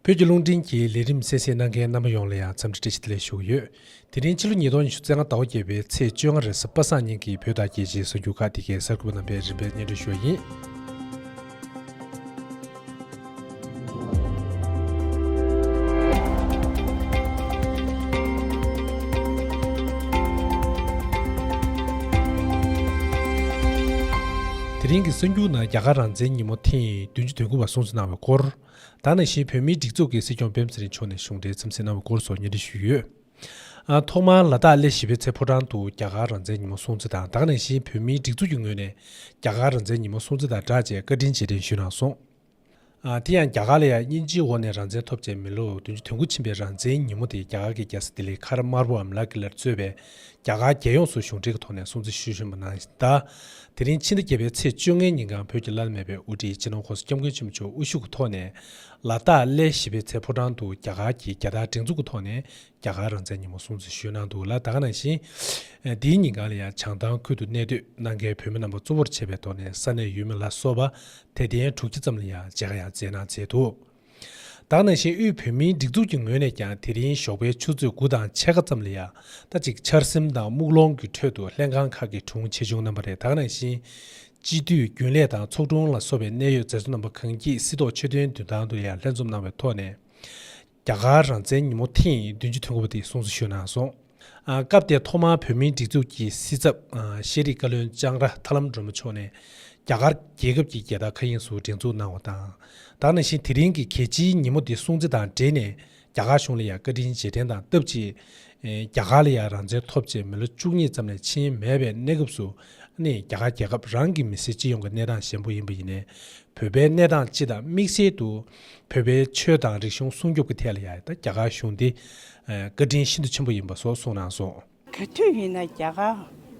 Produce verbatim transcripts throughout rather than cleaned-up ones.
བོད་ཀྱི་རླུང་འཕྲིན་གྱི་ལས་རིམ་གསན་གཟིགས་གནང་མཁན་རྣམ་པ་ཡོངས་ལ་ཡང་འཚམས་འདྲི་བཀྲ་ཤིས་བདེ་ལེགས་ཞུ་གི་ཡོད། དེ་རིང་ཕྱི་ལོ་ཉིས་སྟོང་ཉི་ཤུ་རྩ་ལྔ་ཟླ་བ་བརྒྱད་པའི་ཚེས་བཅོ་ལྔ་རེས་གཟའ་པ་སངས་ཉིན་གྱི་བོད་དང་རྒྱལ་སྤྱིའི་གསར་འགྱུར་ཁག་འདི་གའི་གསར་འགོད་པ་རྣམ་པས་རིམ་པས་སྙན་སྒྲོན་ཞུ་བ་ཡིན། དེ་རིང་གི་གསར་འགྱུར་ནང་རྒྱ་གར་རང་བཙན་ཉིན་མོ་ཐེངས་བདུན་ཅུ་དོན་དགུ་པ་སྲུང་བརྩི་གནང་བའི་སྐོར། ད་ག་ནང་བཞིན་བོད་མིའི་སྒྲིག་འཛུགས་ཀྱི་སྲིད་སྐྱོང་སྤེན་པ་ཚེ་རིང་མཆོག་ནས་གཞུང་འབྲེལ་འཚམས་གཟིགས་གནང་བའི་སྐོར་སོགས་སྙན་སྒྲོན་ཞུས་ཡོད། ཨ། ཐོག་མར་ལ་དྭགས་སླེ་བཞི་པའི་ཚེ་ཕོ་བྲང་དུ་རྒྱ་གར་རང་བཙན་ཉིན་མོ་སྲུང་བརྩི་དང་། ད་ག་ནང་བཞིན་བོད་མིའི་སྒྲིག་འཛུགས་ཀྱི་ངོས་ནས་རྒྱ་གར་རང་བཙན་ཉིན་མོ་སྲུང་བརྩི་དང་སྦྲགས་བཅས་བཀའ་དྲིན་རྗེས་དྲན་ཞུས་གནང་སོང་། ཨ། དེ་ཡང་རྒྱ་གར་ལ་ཡང་དབྱིན་ཇིའི་འོག་ནས་རང་བཙན་ཐོབ་རྗེས་མི་ལོ་བདུན་ཅུ་དོན་དགུ་ཕྱིན་པའི་རང་བཙན་ཉིན་མོ་དེ་རྒྱ་གར་གྱི་རྒྱལ་ས་ལྡི་ལི་ཁ་ར་དམར་པོའམ་ལ་ཀི་ལར་གཙོས་པའི་རྒྱ་གར་རྒྱལ་ཡོངས་སུ་གཞུང་འབྲེལ་གྱི་ཐོག་ནས་སྲུང་བརྩི་ཞུ་བཞིན་པ་གནང་ཡིན། ད། དེ་རིང་ཕྱི་ཟླ་བརྒྱད་པའི་ཚེས་བཅོ་ལྔའི་ཉིན་གང་བོད་ཀྱི་བླ་ན་མེད་པའི་དབུ་ཁྲིད་སྤྱི་ནོར་༸གོང་ས་༸སྐྱབས་མགོན་ཆེན་པོ་མཆོག་དབུ་བཞུགས་ཀྱི་ཐོག་ནས་ལ་དྭགས་སླེ་བཞི་པའི་ཚེ་ཕོ་བྲང་དུ་རྒྱ་གར་གྱི་རྒྱལ་དར་སྒྲེང་འཛུགས་ཀྱི་ཐོག་ནས་རྒྱ་གར་རང་བཙན་ཉིན་མོ་སྲུང་བརྩི་ཞུས་གནང་འདུག་ལ། ད་ག་ནང་བཞིན་འདིའི་ཉིན་གང་ལ་ཡང་བྱང་ཐང་ཁུལ་དུ་གནས་སྡོད་གནང་མཁན་བོད་མི་རྣམ་པ་གཙོ་བོར་བྱས་པའི་ཐོག་ནས་ས་གནས་ཡུལ་མི་ལ་སོགས་པ་དད་ལྡན་དྲུག་ཅུ་ཙམ་ལ་ཡང་མཇལ་ཁ་ཡང་བསྩལ་གནང་མཛད་འདུག་ད་ག་ནང་བཞིན་དབུས་བོད་མིའི་སྒྲིག་འཛུགས་ཀྱི་ངོས་ནས་ཀྱང་དེ་རིང་ཞོགས་པའི་ཆུ་ཚོད་དགུ་དང་ཕྱེད་ཀ་ཙམ་ལ་ཡང་ད་ཅིག་འཆར་ཟིན་དང་སྨུག་ལོང་གི་ཁྲོད་དུ་ལྷན་ཁང་ཁག་གི་དྲུང་ཆེ་ཆུང་རྣམ་པ་རེད། ད་ག་ནང་བཞིན་སྤྱི་འཐུས་རྒྱུན་ལས་དང་ཚོགས་དྲུང་ལ་སོགས་པའི་གནད་ཡོད་མཛད་གཙོ་རྣམ་པ་གང་སྐྱིད་སྲིད་ཐོག་ཆོས་དོན་མདུན་ཐང་དུ་ཡང་ལྷན་འཛོམས་གནང་བའི་ཐོག་ནས་རྒྱ་གར་རང་བཙན་ཉིན་མོ་ཐེངས་བདུན་ཅུ་དོན་དགུ་པ་དེ་སྲུང་བརྩི་ཞུས་གནང་སོང་། ཨ། སྐབས་དེར་ཐོག་མར་བོད་མིའི་སྒྲིག་འཛུགས་ཀྱི་སྲིད་ཚབ་ཨ། ཤེས་རིག་བཀའ་བློན་ལྕང་ར་ཐར་ལམ་སྒྲོལ་མ་མཆོག་ནས་རྒྱ་གར་རྒྱལ་ཁབ་ཀྱི་རྒྱལ་དར་མཁའ་དབྱིངས་སུ་སྒྲེང་འཛུགས་གནང་བ་དང་། ད་ག་ནང་བཞིན་དེ་རིང་གི་གལ་ཆེའི་ཉིན་མོ་འདི་སྲུང་བརྩི་དང་འབྲེལ་ནས་རྒྱ་གར་གཞུང་ལ་ཡང་བཀའ་དྲིན་རྗེས་དྲན་དང་སྟབས་གཅིག་ཨེ། རྒྱ་གར་ལ་ཡང་རང་བཙན་ཐོབ་རྗེས་མི་ལོ་བཅུ་གཉིས་ཙམ་ལས་ཕྱིན་མེད་པའི་གནས་སྐབས་སུ་ནི་རྒྱ་གར་རྒྱལ་ཁབ་རང་གི་མི་སེར་སྤྱི་ཡོངས་ཀྱི་གནས་སྟངས་ཞན་པོ་ཡིན་པ་ཡིན་ནའི། བོད་པའི་གནས་སྟངས་སྤྱི་དང་དམིགས་བསལ་དུ་བོད་པའི་ཆོས་དང་རིག་གཞུང་སྲུང་སྐྱོབ་ཀྱི་ཐད་ལ་ཡང་ད་རྒྱ་གར་གཞུང་འདི་བཀའ་དྲིན་ཤིན་ཏུ་ཆེན་པོ་ཡིན་པ་སོགས་གསུངས་གནང་སོང་། ག་དུས་ཡིན་ན་རྒྱ་གར་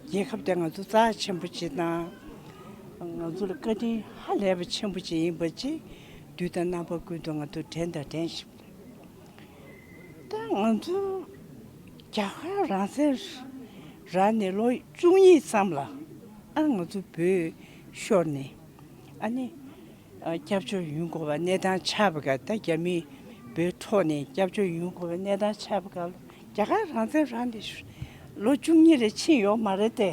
རྒྱལ་ཁབ་དེ་ང་ཚོ་རྩ་ཆེན་པོ་ཅིག་དང་། ང་ཚོ་ལ་བཀའ་དྲིན་ཧ་ལས་པ་ཆེན་པོ་ཅིག་ཡིན་པ་ཅིག་དུས་དང་རྣམ་པ་ཀུན་ཏུ་ང་ཚོ་དྲན་དང་དྲན་བཞིན། ད་ང་ཚོ་རྒྱ་གར་རང་བཙན་རག་ནས་ལོ་བཅུ་གཉིས་ཙམ་ལ། ཨ། ང་ཚོ་བོད་ཤོར་ནས། ཨ་ནི་ཨ། སྐྱབས་བཅོལ་ཡོང་དགོས་པ་གནས་སྟངས་ཆགས་པ་ག་ད་རྒྱ་མི་བོད་འཕྲོག་ནས་སྐྱབས་བཅོལ་ཡོང་དགོས་པ་གནས་སྟངས་ཆགས་པ་ག་རྒྱ་གར་རང་བཙན་རག་ནས་ལོ་བཅུ་གཉིས་རེ་ཕྱིན་ཡོད་མ་རེད་དེ།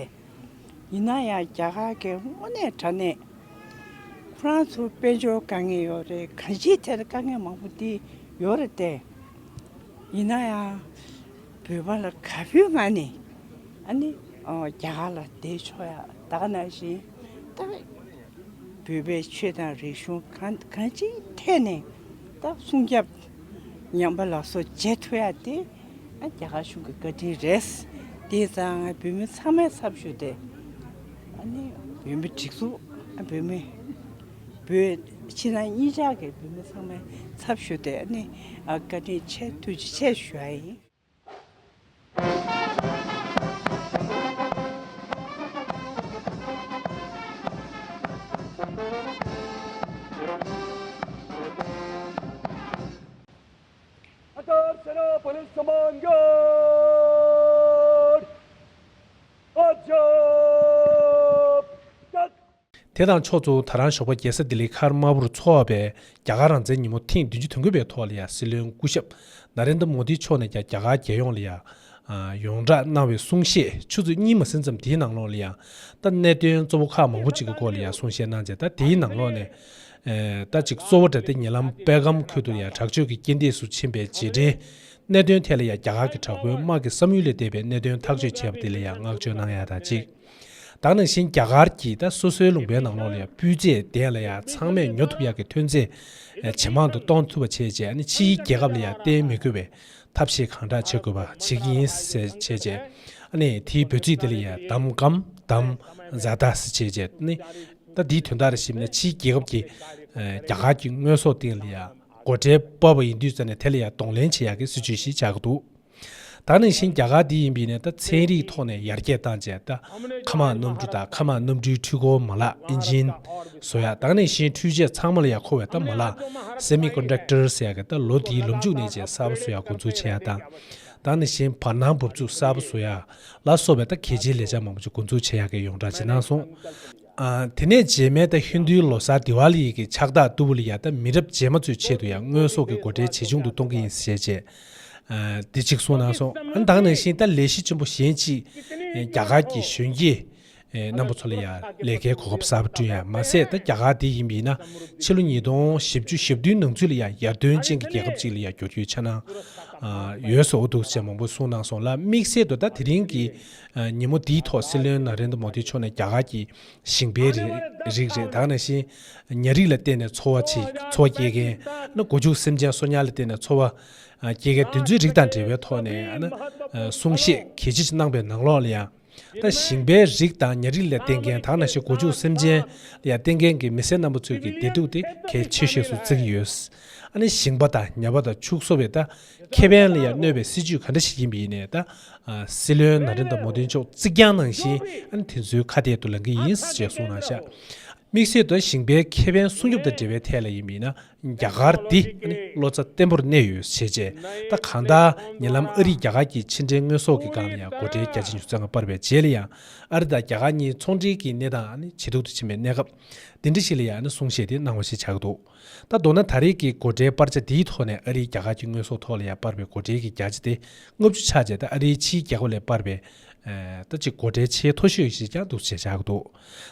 ཡིན་ན་ཡང་རྒྱ་གར་གྱི་དངོས་གནས་དྲང་གནས་ཁོ་རང་ཚོ་དཔལ་འབྱོར་དཀའ་ངལ་ཡོད་རེད། གང་ཅིའི་ཐད་ལ་དཀའ་ངལ་མང་པོ་འདི་ཡོད་རེད་དེ། ཡིན་ན་ཡང་བོད་པ་ལ་དགའ་པོའི་ངང་ནས་ཨ་ནི་ཨོ་རྒྱ་གར་ལ་བསྡད་ཆོག་ཡ། ད་ག་ནང་བཞིན་ད་བོད་པའི་ཆོས་དང་རིག་གཞུང་གང་གང་ཅིའི་ཐད་ནས་ད་སྲུང་སྐྱོབ་ཉམས་པ་ལ་སོགས་བྱེད་ཐུབ་ཡ་དེ་ཨ་རྒྱ་གར་གཞུང་གི་བཀའ་དྲིན་རེད། དེ་ཙང་བོད་མི་ཚང་མའི་ཚབ་ཞུས་ཏེ་ཨ་ནི་བོད་མི་སྒྲིག་འཛུགས་ཨ་བོད་མི་བོད་ཕྱི་ནང་གཉིས་ཆར་གྱི་བོད་མི་ཚང་མའི་ཚབ་ཞུས་ཏེ་ཨ་ནི་ཨ་བཀའ་དྲིན་ཆེ་ཐུགས་རྗེ་ཆེ་ཞུ་ཡ་ཡིན། དེ་དང་ཕྱོགས་སུ་ད་རང་ཞོགས་པ་རྒྱལ་ས་ལྡི་ལི་མཁར་དམར་པོར་འཚོགས་པའི་རྒྱ་གར་རང་བཙན་ཉིན་མོ་ཐེངས་བདུན་ཅུ་དོན་དགུ་པའི་ཐོག་ལ་ཡང་སྲིད་བློན་སྐུ་ཞབས་ན་རེན་དྲ་མོ་དི་མཆོག་ནས་ཀྱང་རྒྱ་གར་རྒྱལ་ཡོངས་ལ་ཡང་ཡོངས་གྲགས་གནང་བའི་གསུང་བཤད་ཆུ་ཚོད་གཉིས་མ་ཟིན་ཙམ་དེའི་ནང་ལོགས་ལ་ཡང་ད་གནད་དོན་གཙོ་བོ་ཁག་མང་པོ་ཅིག་གི་སྐོར་ལ་ཡང་གསུང་བཤད་གནང་རྗེས། ད་དེའི་ནང་ལོགས་ནས་ད་ཅིག་གཙོ་བོ་དེ་ད་ཉེ་ལམ་སྦེལ་གམ་ཁུལ་དུ་ཡང་དྲག་སྤྱོད་ཀྱི་རྐྱེན་འདས་སུ་ཕྱིན་པའི་རྗེས་འབྲེལ་གནད་དོན་ཐད་ལ་ཡང་རྒྱ་གར་གྱི་དྲག་པོའི་དམག་གི་བསམ་ཡུལ་ལས་འདས་པའི་གནད་དོན་ཐག་གཅོད་བྱས་པ་དེ་ལ་ཡང་བསྔགས་བརྗོད་གནང་ཡ་དང་གཅིག་ད་ག་ནང་བཞིན་རྒྱ་གར་གྱིས་ད་སོ་སོའི་ལུང་པའི་ནང་ལོགས་ལ་ཡང་སྤུས་ཚད་ལྡན་ལ་ཡང་ཚང་མས་ཉོ་ཐུབ་ཡག་གི་ཐོན་རྫས་ཇེ་མང་དུ་གཏོང་ཐུབ་པ་བྱས་རྗེས། ཨ་ནི་ཕྱིའི་རྒྱལ་ཁབ་ལ་ཡང་བརྟེན་མི་དགོས་པའི་ཐབས་ཤེས་གང་དྲག་བྱེད་དགོས་པ་བྱེད་ཀྱི་ཡིན་ཟེར་བྱས་རྗེས། ཨ་ནི་དེའི་འབོད་ཚིག་དེ་ལ་ཡང་དམ་གམ་དམ་ཛ་ད་ཟེར་བྱས་རྗེས། ཨ་ནི་ད་དེའི་དོན་དག་རེ་ཞིབ་ན་ཕྱིའི་རྒྱལ་ཁབ་ཀྱིས་རྒྱ་གར་གྱི་དངོས་ཟོག་སྟེང་ལ་ཡང་སྒོ་ཁྲལ་སྤར་བ་ཡིན་དུས་ཙམ་ནས་དེ་ལ་ཡང་གདོང་ལེན་བྱེད་ཡག་གི་སྲིད་ཇུས་ཤིག་ཆགས་ཀྱི་འདུག་ད་ག་ནང་བཞིན་རྒྱ་གར་འདི་ཡིན་པས་ནས་ད་ཚན་རིག་ཐོག་ནས་ཡར་རྒྱས་བཏང་རྗེས། ད་མཁའ་དམག་གནམ་གྲུ་དང་མཁའ་དམག་གནམ་གྲུའི་འཕྲུལ་འཁོར་མ་ལག་ཨིན་ཇིན་བཟོ་ཡག་ད་ག་ནང་བཞིན་འཕྲུལ་ཆས་ཚང་མ་ལ་ཡང་མཁོ་བའི་ད་མ་ལག་སེ་མི་ཀོན་ཌག་ཊར་ཟེར་ཡག་གི་ད་ལོ་འདིའི་ལོ་མཇུག་ནས་བྱས་གསར་པ་བཟོ་ཡག་འགོ་འཛུགས་བྱེད་ཡག་དང་། ད་ག་ནང་བཞིན་བར་སྣང་འབབ་ཚུགས་གསར་པ་བཟོ་ཡག་ལ་སོགས་པའི་ད་གལ་ཆེའི་ལས་འཆར་མང་པོ་ཅིག་འགོ་འཛུགས་བྱེད་ཡག་གི་ཡོངས་གྲགས་ཅིག་གནང་སོང་། ཨ། དེ་ནས་རྗེས་མའི་ད་ཧིན་རྡུའི་ལོ་གསར་དི་ཝཱ་ལི་ཡི་གི་ཕྱག་རྟགས་ཏུ་བུ་ལ་ཡ་ད་མི་རབས་རྗེས་མ་ཚོའི་ཆེད་དུ་ཡང་དངོས་ཟོག་གི་སྒོ་ཁྲལ་ཇེ་ཆུང་དུ་གཏོང་གི་ཡིན་ཞེས་བྱས། ཨ། དེ་གཅིག་གསུངས་གནང་སོང་། ཨ་ནི་ད་ག་ནང་བཞིན་ད་ལས་གཞི་ཆེན་པོ་གཞན་གཅིག་རྒྱ་གར་གྱི་གཞོན་སྐྱེས་རྣམ་པ་ཚོ་ལ་ཡང་ལས་ཀའི་གོ་སྐབས་གསར་པ་བསྐྲུན་ཡ་མ་ཟད། ད་རྒྱ་གར་འདི་ཡིན་པ་ཡིན་ན་ཕྱི་ལོ་ཉིས་སྟོང་བཞི་བཅུ་ཞེ་བདུན་ནང་ཚུད་ལ་ཡང་ཡར་ཐོན་ཅན་གྱི་རྒྱལ་ཁབ་ཅིག་ལ་ཡང་འགྱུར་རྒྱུའི་འཆར་སྣང་ཡོད་ཟེར་འོ་འདུག་ཅེས་མང་པོ་གསུངས་གནང་སོང་ལ། དམིགས་བསལ་དུ་ད་དེ་རིང་གི་ཉིན་མོ་འདིའི་ཐོག་སྲིད་བློན་ན་རེན་དྲ་མོ་དི་མཆོག་ནས་རྒྱ་གར་གྱི་ཞིང་པའི་རིགས་རེད། ད་ག་ནང་བཞིན་ཉ་རིགས་ལ་བརྟེན་ནས་འཚོ་བ་བྱེད་འཚོ་བ་སྐྱེལ་མཁན་ནི་སྒོ་ཕྱུགས་སེམས་ཅན་གསོ་ཉར་ལ་བརྟེན་ནས་འཚོ་བ་སྐྱེལ་མཁན་དེ་ཚོའི་རིགས་དང་འབྲེལ་བའི་ཐོག་ནས་ཨ་ནི་གསུང་བཤད་གལ་ཆེ་ཞིག་གནང་པའི་ནང་ལོགས་ལ་ཡང་། ད་ཞིང་པའི་རིགས་དང་ཉ་རིགས་ལ་བརྟེན་མཁན་ད་ག་ནང་བཞིན་སྒོ་ཕྱུགས་སེམས་ཅན་ལ་ཡང་བརྟེན་མཁན་གྱི་མི་སེར་རྣམ་པ་ཚོའི་གི་བདེ་སྡུག་དེ་གལ་ཆེ་ཤོས་སུ་བརྩི་གི་ཡོད། ཨ་ནི་ཞིང་པ་དང་ཉ་པ་དང་ཕྱུགས་གསོ་བའི་ད་ཁེ་ཕན་ལ་ཡང་གནོད་པའི་སྲིད་ཇུས་ག་འདྲ་ཞིག་ཡིན་པ་ཡིན་ནའི་ད་སྲིད་བློན་ན་རེན་དྲ་མོ་དི་མཆོག་རྩིག་གྱང་ནང་བཞིན་ཨ་ནི་དེ་ཚོའི་ཁ་གཏད་དུ་ལེན་གི་ཡིན་ཅེས་གསུངས་གནང་ཤག་དམིགས་བསལ་དུ་ཞིང་པའི་ཁེ་ཕན་སྲུང་སྐྱོབ་དང་འབྲེལ་བའི་ཐད་ལ་ཡིན་པ་ཡིན་ན། རྒྱ་གར་འདི་བློ་རྩ་བརྟན་པོར་གནས་ཡོད་ཞེས་བྱས། ད་གང་ལྟར་ཉེ་ལམ་ཨ་རིས་རྒྱ་གར་གྱི་ཕྱི་འབྲེལ་དངོས་ཟོག་གི་སྒང་ལ་ཡང་སྒོ་ཁྲལ་བརྒྱ་ཆ་ཉི་ཤུ་རྩ་ལྔ་སྤར་བའི་རྗེས་ལ་ཡང་། ཨ་རི་དང་རྒྱ་གར་གཉིས་ཚོང་འབྲེལ་གྱི་གནས་སྟངས་ཇེ་སྡུག་ཏུ་ཕྱིན་པའི་གནས་སྐབས་འདི་འདྲ་ཞིག་ལ་ཡང་གསུང་བཤད་དེ་གནང་བ་ཞིག་ཆགས་འདུག་ད་མདོར་ན་ད་རེས་ཀྱི་སྒོ་ཁྲལ་སྤར་ཆ་འདིའི་ཐོག་ནས་ཨ་རིས་རྒྱ་གར་གྱི་དངོས་ཟོག་ཐོག་ལ་ཡང་སྤར་བའི་སྒོ་ཁྲལ་གྱི་བརྒྱ་ཆ་དེ་ལྔ་བཅུ་ཆགས་རྗེས། ད་ཨ་རིའི་ཕྱིའི་རྒྱལ་ཁབ་ལས་སྤར་བའི་ད་ཅིག་སྒོ་ཁྲལ་ཆེས་མཐོ་ཤོས་ཤིག་ཀྱང་འདུག་ཅེས་བྱ་གི་འདུག་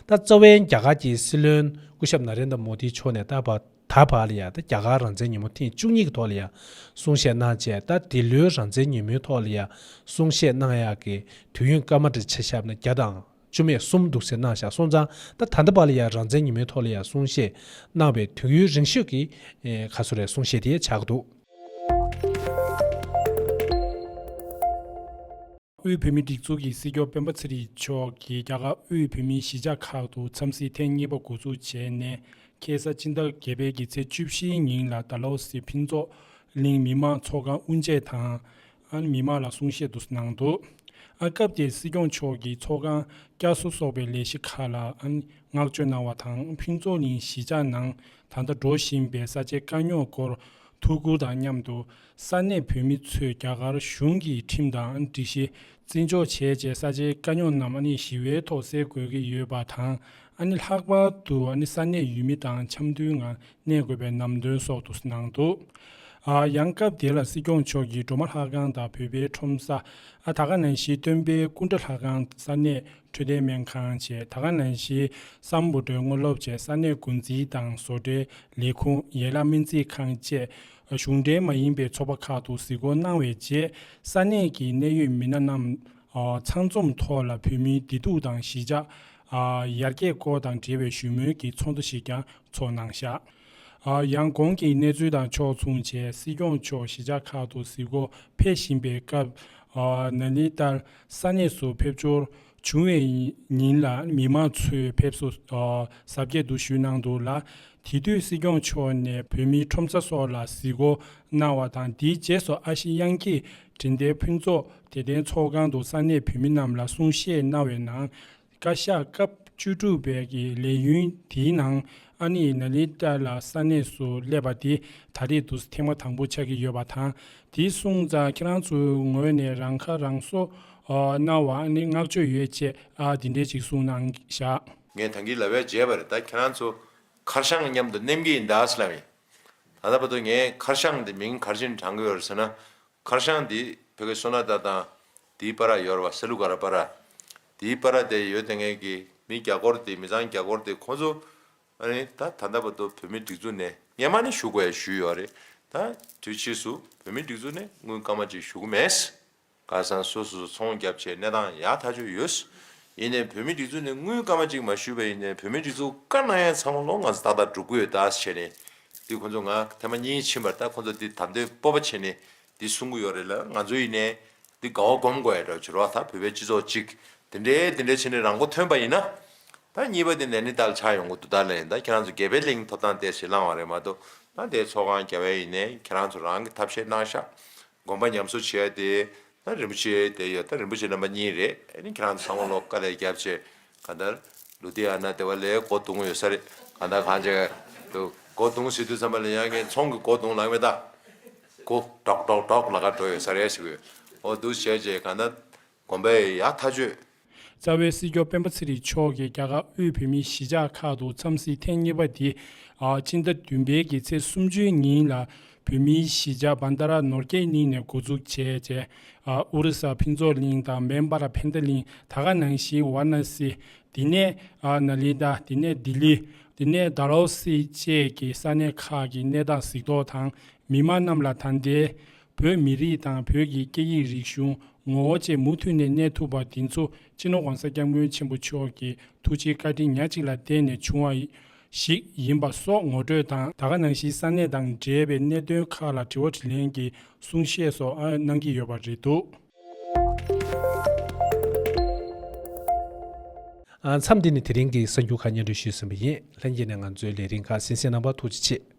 ད་རྩ་བའི་རྒྱ་གར་གྱི་སྲིད་བློན་སྐུ་ཞབས་ན་རེན་དྲ་མོ་དི་མཆོག་ནས་ད་བར་ད་བར་ལ་ཡང་ད་རྒྱ་གར་རང་བཙན་ཉིན་མོ་ཐེངས་བཅུ་གཉིས་ཀྱི་ཐོག་ལ་ཡང་གསུང་བཤད་གནང་རྗེས། ད་འདི་ལོའི་རང་བཙན་ཉིན་མོའི་ཐོག་ལ་ཡང་གསུང་བཤད་གནང་ཡག་གི་དུས་ཡུན་སྐར་མ་འདྲ་ཆ་བཞག་ན་བརྒྱ་དང་བཅུ་མེད་གསུམ་འདུག་ཟེར་གནང་བཞག་སོང་ཙང་། ད་ད་ལྟ་བར་ལ་ཡང་རང་བཙན་ཉིན་མོའི་ཐོག་ལ་ཡང་གསུང་བཤད་གནང་བའི་དུས་ཡུན་རིང་ཤོས་ཀྱི་ག་ཚོད་རེད་གསུང་བཤད་དེ་ཆགས་འདུག་དབུས་བོད་མིའི་སྒྲིག་འཛུགས་ཀྱི་སྲིད་སྐྱོང་སྤེན་པ་ཚེ་རིང་མཆོག་གིས་རྒྱ་གར་དབུས་བོད་མིའི་གཞིས་ཆགས་ཁག་ཏུ་འཚམས་གཟིགས་ཐེངས་གཉིས་པ་འགོ་འཛུགས་བྱས་ནས། ཁ་སང་ཕྱི་ཟླ་བརྒྱད་པའི་གི་ཚེས་བཅུ་བཞིའི་ཉིན་ལ་ཌལ་ཧོ་སི་ཕུན་ཚོགས་གླིང་མི་མང་ཚོགས་ཁང་དབུ་འབྱེད་དང་། ཨ་ནི་མི་མང་ལ་གསུང་བཤད་དུ་གནང་འདུག་ཨ་སྐབས་དེར་སྲིད་སྐྱོང་མཆོག་གིས་ཚོགས་ཁང་བསྐྱར་གསོ་སོགས་པའི་ལས་གཞི་ཁག་ལ་ཨ་ནི་བསྔགས་བརྗོད་གནང་བ་དང་། ཕུན་ཚོགས་གླིང་གཞིས་ཆགས་ནང་ད་ལྟ་འགྲོ་བཞིན་པའི་ས་ཆའི་དཀའ་རྙོག་སྐོར་ཐུགས་ཁུར་དང་མཉམ་དུ། ས་གནས་བོད་མི་ཚོས་རྒྱ་གར་གཞུང་གི་ཁྲིམས་དང་སྒྲིག་གཞི་བརྩི་འཇོག་བྱས་རྗེས། ས་ཆའི་དཀའ་རྙོག་རྣམས་ཨ་ནི་ཞི་བའི་ཐོག་སེལ་དགོས་ཀྱི་ཡོད་པ་དང་། ཨ་ནི་ལྷག་པར་དུ་ཨ་ནི་ས་གནས་ཡུལ་མི་དང་འཆམ་མཐུན་ངང་གནས་དགོས་པའི་ལམ་སྟོན་སོགས་དུ་གནང་འདུག་ཨ་ཡང་སྐབས་དེ་ལ་སྲིད་སྐྱོང་མཆོག་གིས་སྒྲོལ་མ་ལྷ་ཁང་དང་བོད་པའི་ཁྲོམ་ས། ཨ་ད་ག་ནང་བཞིན་སྟོན་པའི་སྐུ་འདྲ་ལྷ་ཁང་། ས་གནས་འཕྲོད་བསྟེན་སྨན་ཁང་བཅས། ད་ག་ནང་བཞིན་སམ་བྷོ་ཊའི་དངོས་སློབ་བཅས། ས་གནས་འགོ་འཛིན་དང་བཟོ་གྲྭའི་ལས་ཁུངས། ཡན་ལག་སྨན་རྩིས་ཁང་བཅས་གཞུང་འབྲེལ་མ་ཡིན་པའི་ཚོགས་པ་ཁག་ཏུ་གཟིགས་སྐོར་གནང་བའི་རྗེས། ས་གནས་ཀྱི་གནད་ཡོད་མི་སྣ་རྣམས་ཚང་འཛོམས་ཐོག་ལ་བོད་མིའི་བདེ་སྡུག་དང་གཞིས་ཆགས་ཡར་རྒྱས་སྐོར་དང་འབྲེལ་བའི་ཞུ་མོལ་གྱི་ཚོགས་འདུ་ཞིག་ཀྱང་ཚོགས་གནང་བཞག་ཡང་གོང་གི་གནས་ཚུལ་དང་ཕྱོགས་མཚུངས་བྱས། སྲིད་སྐྱོང་མཆོག་གཞིས་ཆགས་ཁག་ཏུ་གཟིགས་སྐོར་ཕེབས་བཞིན་པའི་སྐབས། ནཱ་ལེནྡྲར་ས་གནས་སུ་ཕེབས་འབྱོར་བྱུང་བའི་ཉིན་ལ་མི་མང་ཚོས་ཕེབས་བསུ་གཟབ་རྒྱས་དུ་ཞུས་གནང་འདུག་ལ། དེ་དུས་སྲིད་སྐྱོང་མཆོག་ནས་བོད་མིའི་ཁྲོམ་ས་སོགས་ལ་གཟིགས་སྐོར་གནང་བ་དང་། དེའི་རྗེས་སུ་ཨ་ཤེ་དབྱངས་སྐྱིད་དྲན་རྟེན་ཕུན་ཚོགས་དད་ལྡན་ཚོགས་ཁང་དུ་ས་གནས་བོད་མི་རྣམས་ལ་གསུང་བཤད་གནང་བའི་ནང་། བཀའ་ཤག་སྐབས་བཅུ་དྲུག་པའི་གི་ལས་ཡུན་དེའི་ནང་། ཨ་ནི་ནཱ་ལེནྡྲ་ལ་ས་གནས་སུ་སླེབས་པ་དེ་ད་རེས་དུས་ཐེངས་མ་དང་པོ་ཆགས་ཀྱི་ཡོད་པ་དང་། དེ་སོང་ཙང་ཁྱེད་རང་ཚོའི་ངོས་ནས་རང་ཁ་རང་གསོ་གནང་བ་ཨ་ནི་བསྔགས་བརྗོད་ཡོད་ཅེས་ཨ་དེ་འདྲས་ཅིག་གསུངས་གནང་བཞག་ངས་ད་གིན་ལབ་ཡ་བརྗེད་པ་རེད། ད་ཁྱེད་རང་ཚོ་ཁར་ཤང་མཉམ་དུ་མནན་གྱི་ཡིན་ད་ཟེར་ལབ་ཡིན། ད་ལྟ་བར་དུ་ངས་ཁར་ཤང་འདི་མིང་ག་རེ་བྱས་ནས་བགྲང་གི་ཡོད་རེད་ཟེར་ན། ཁར་ཤང་འདི་བོད་ཀྱི་སོ་ན་ད་དང་དེའི་བར་ཡོད་རེད་བ། ས་ལུ་ག་ར་བར། དེའི་བར་དེ་ཡོད་དེ་ངས་ཀྱི་མི་རྒྱ་སྒོར་དེ་མི་ཚང་རྒྱ་སྒོར་དེ་ཁོང་ཚོ་ཨ་ནི་ད་ད་ལྟ་བར་དུ་བོད་མི་སྒྲིག་འཛུགས་ནས་སྔན་མ་ནས་ཞུ་དགོས་ཞུས་ཡོད་རེད། ད་དུས་ཕྱིས་སུ་བོད་མི་སྒྲིག་འཛུགས་ནས་དངུལ་སྐར་མ་གཅིག་ཞུ་གི་མེད། ཁ་སང་སོ་སོ་སོ་ཚོང་རྒྱབ་བྱས་གནས་སྟངས་ཡག་ཐག་ཆོད་ཡོད། ཡིན་ནའི་བོད་མི་སྒྲིག་འཛུགས་ནས་དངུལ་སྐར་མ་གཅིག་མ་ཞུས་པ་ཡིན་ནའི་བོད་མི་སྒྲིག་འཛུགས་བཀའ་གནང་ཡ་ཚང་མ་ལོ་ང་ཚོ་ཏག་ཏག་འགྲུབ་ཀྱི་ཡོད་ད་ཟེར་བྱས་ནས། འདི་ཁོང་ཚོ་ང་ཐེངས་མ་གཉིས་ཕྱིན་པ་རེད། ད་ཁོང་ཚོ་འདི་དམ་དོན་སྤོབས་པ་བྱས་ནས་འདི་གསུང་གི་ཡོད་རེད་ལ། ང་ཚོ་ཡིན་ནའི་འདི་དགའ་བ་སྒོམ་དགོས་ཡ་འདྲ་བྱེད་རོགས། ད་བོད་པའི་སྤྱི་ཚོགས་གཅིག་དེ་འདྲའི་དེ་འདྲའི་བྱས་ནས་རང་མགོ་ཐོན་པ་ཡིན་ན། ད་གཉིས་པ་དེ་ནས་ནི་ཏཱ་ལ་ཆགས་ཡོང་གི་འདུག་ད་ལ་ཡིན། ད་ཁྱེད་རང་ཚོ་དགེ་འཕེལ་གླིང་ཐོབ་ཐང་དེ་ཞིག་བླངས་བ་རེད་མ་གཏོགས། ད་དེ་ཚོགས་ཁང་རྒྱབ་པ་ཡིན་ནའི་ཁྱེད་རང་ཚོ་རང་གི་ཐབས་ཤེས་གནང་ཤག་དགོན་པ་ཉམས་གསོ་བྱེད་ཡ་དེ། ད་རིན་པོ་ཆེ་དེ་ཡོད། ད་རིན་པོ་ཆེ་རྣམ་པ་གཉིས་རེད། ཨ་ནི་ཁྱེད་རང་ཚོ་ཚང་མ་ལོ་དཀའ་ལས་རྒྱབ་བྱས། གང་ལྟར་ལུ་དེ་ཨ་ན་དེ་བ་ལས་སྒོ་བརྡུང་ཡོད་ས་རེད། གང་ལྟར་གང་བྱས་དུ་སྒོ་བརྡུང་ཟེར་དུས་ཙམ་པ་ལ་ཡང་ངས་ཚོང་གི་སྒོ་བརྡུང་ལབ་མེད་ད། སྒོ་ཀྲོག་ཀྲོག་ཀྲོག་ལ་ཁ་འགྲོ་ཡོད་ས་རེད་ཟེར་གི་ཡོད། འོ་འདུག་བྱས་བྱས་གང་ལྟར་དགོན་པའི་ཡག་ཐག་ཆོད། རྩ་བའི་སྲིད་སྐྱོང་སྤེན་པ་ཚེ་རིང་མཆོག་གིས་རྒྱ་གར་དབུས་བོད་མིའི་གཞིས་ཆགས་ཁག་ཏུ་འཚམས་གཟིགས་ཐེངས་གཉིས་པ་འདི། ཨ། ཕྱི་ཟླ་བདུན་པའི་གི་ཚེས་སུམ་ཅུའི་ཉིན་ལ་བོད་མིའི་གཞིས་ཆགས་བན་དྷ་ར་ནོར་རྒྱས་གླིང་ནས་འགོ་འཛུགས་བྱས་རྗེས། ཨ། ཨོ་རི་ས་ཕུན་ཚོགས་གླིང་དང་མེ་འབར་ཕན་ཐ་གླིང་། ད་ག་ནང་བཞིན་ཝཱ་ར་ཎ་སི། དེ་ནས། ཨ། ནཱ་ལེནྡྲ། དེ་ནས་ལྡི་ལི། དེ་ནས་དྷ་རའོ་སི་བཅས་ཀྱི་ས་གནས་ཁག་གི་གནས་སྟངས་གཟིགས་རྟོག་དང་། མི་མང་རྣམས་ལ་ད་ལྟའི་བོད་མི་རིགས་དང་བོད་ཀྱི་སྐད་ཡིག་རིག་གཞུང་། ངོ་བོ་བཅས་མུ་མཐུད་ནས་གནས་ཐུབ་པ་འདི་ཚོ་སྤྱི་ནོར་༸གོང་ས་༸སྐྱབས་མགོན་ཆེན་པོ་མཆོག་གི་ཐུགས་རྗེའི་བཀའ་དྲིན་ཉག་གཅིག་ལ་བརྟེན་ནས་བྱུང་བ་ཞིག་ཡིན་པ་སོགས་ངོ་སྤྲོད་དང་། ད་ག་ནང་བཞིན་ས་གནས་དང་འབྲེལ་བའི་གནད་དོན་ཁག་ལ་དྲི་བ་དྲིས་ལན་གྱི་གསུང་བཤད་སོགས་གནང་གི་ཡོད་པ་རེད་འདུག། ཨ། མཚམས་འདི་ནས་དེ་རིང་གི་གསར་འགྱུར་ཁག་སྙན་སྒྲོན་ཞུས་ཟིན་པ་ཡིན། ལྷན་རྒྱས་ནས་ང་ཚོའི་ལས་རིམ་ཁག་གསན་གཟིགས་གནང་བར་ཐུགས་རྗེ་ཆེ།